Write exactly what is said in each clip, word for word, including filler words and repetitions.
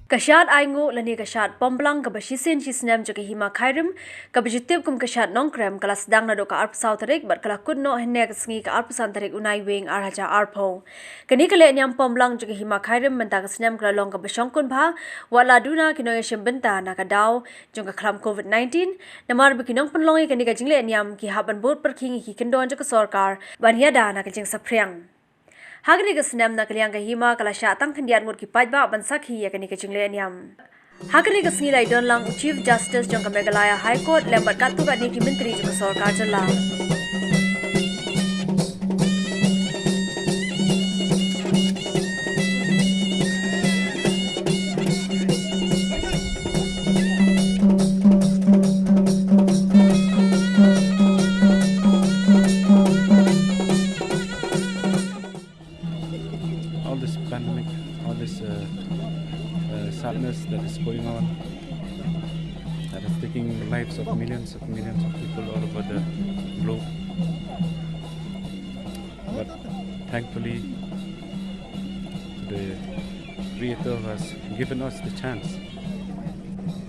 Ka shad ainguh lane ka shad pomblang kaba shisien shisnem jong ka Hima Khyrim, kaba ju tip kum ka shad Nongkrem, ka la sdang naduh ka arphew saw tarik bad ka la kut noh hynne ka sngi ka arphew san tarik u Naiwieng ar hajar arphew. Kane ka lehniam pomblang jong ka Hima Khyrim mynta ka snem ka la long kaba shongkun bha, wat la duna ki nongïashim bynta na ka daw jong ka khlam covid nineteen, namar ba ki nongpynlong ïa kane ka jinglehniam ki hap ban bud pyrkhing ïa ki kyndon jong ka sorkar ban ïada na ka jingsaphriang. Ha kane ka snem na ka liang ka Hima ka la shah tang khyndiat ngut ki paidbah ban sakhi ïa kane ka jinglehniam. Ha kane ka sngi la ïadon lang u Chief Justice jong ka Meghalaya High Court lem bad katto katne ki myntri jong ka sorkar jylla. All this pandemic, all this uh, uh, sadness that is going on, that is taking the lives of millions of millions of people all over the globe. But thankfully, the Creator has given us the chance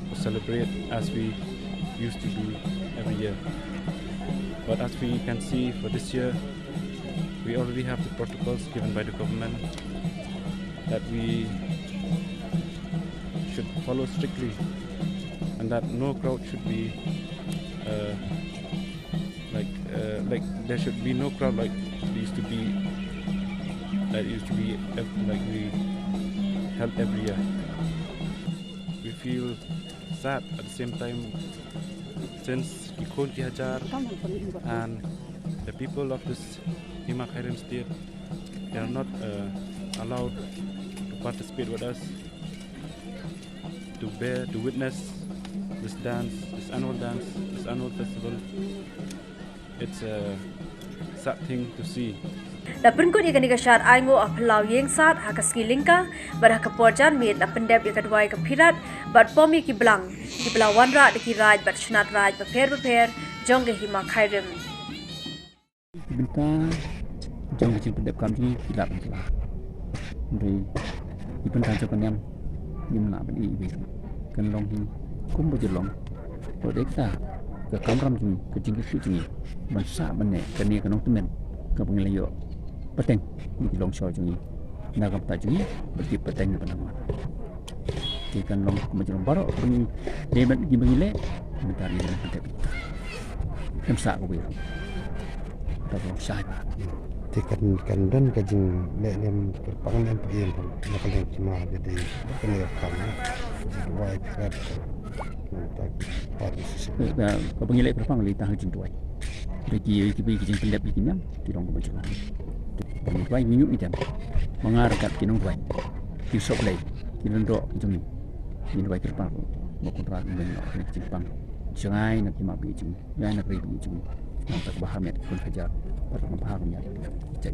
to celebrate as we used to do every year. But as we can see for this year, we already have the protocols given by the government that we should follow strictly, and that no crowd should be uh, like uh, like there should be no crowd like there used to be that used to be ev- like we held every year. We feel sad at the same time since ki khun ki hajar and the people of this Hima Khyrim state, they are not uh, allowed to participate with us to bear, to witness this dance, this annual dance, this annual festival. It's a sad thing to see. La pynkut ïa kane ka shad ainguh ha phyllaw ïing sad ha ka sngi lyngka, bad ha ka por janmiet la pyndep ïa ka duwai ka phirat bad pom ïa ki blang kiba la wanrah da ki raid bad shnat raid bapher bapher jong ka Hima Khyrim. Bynta jong ka jingpyndep kam jong ngi ki lah ban kylla. Hynrei ki bynta jong ka niam ngim lah ban ïohi. Kan long hi kumba ju long. Ko dei kata ka kamram jong ngi, ka jingkyrkhu jong ngi ban sah ban neh kane ka nongtymmen kaba ngi la ïoh pateng ïa ki longshaw jong ngi na ka bynta jong ngi bad ki pateng na bynta ngi. Te kan long kumba ju long baroh ba ngi dei ban ngi ba ngi leh mynta ngi dei ban pyndep. Em sah kawei ruh. Te long shai bha. Te kan kan don ka jingleh niam kyrpang niam pa ïen na ka liang ki ma ka dei kane ka kam. Jingduwai ka mynta ki party shisha. Kaba ngi leh kyrpang lei tang ha jingduwai. Dei ki ki ki jingpyndep ki niam ki long kumba ju long. Ba ngi duwai ngi ñiuh ngi dem. Ba nga ryngkat ki nongduwai ki sohblei ki lyngdoh jong ngi. Ngi duwai kyrpang ba Kynrad un ïoh kane ka jingpang jngai na ki mapbi jong ngi, jngai na ka ri jong ngi. Nangta kaba ha miet ki khun hajar, bad kaba ha ka miet. Jai.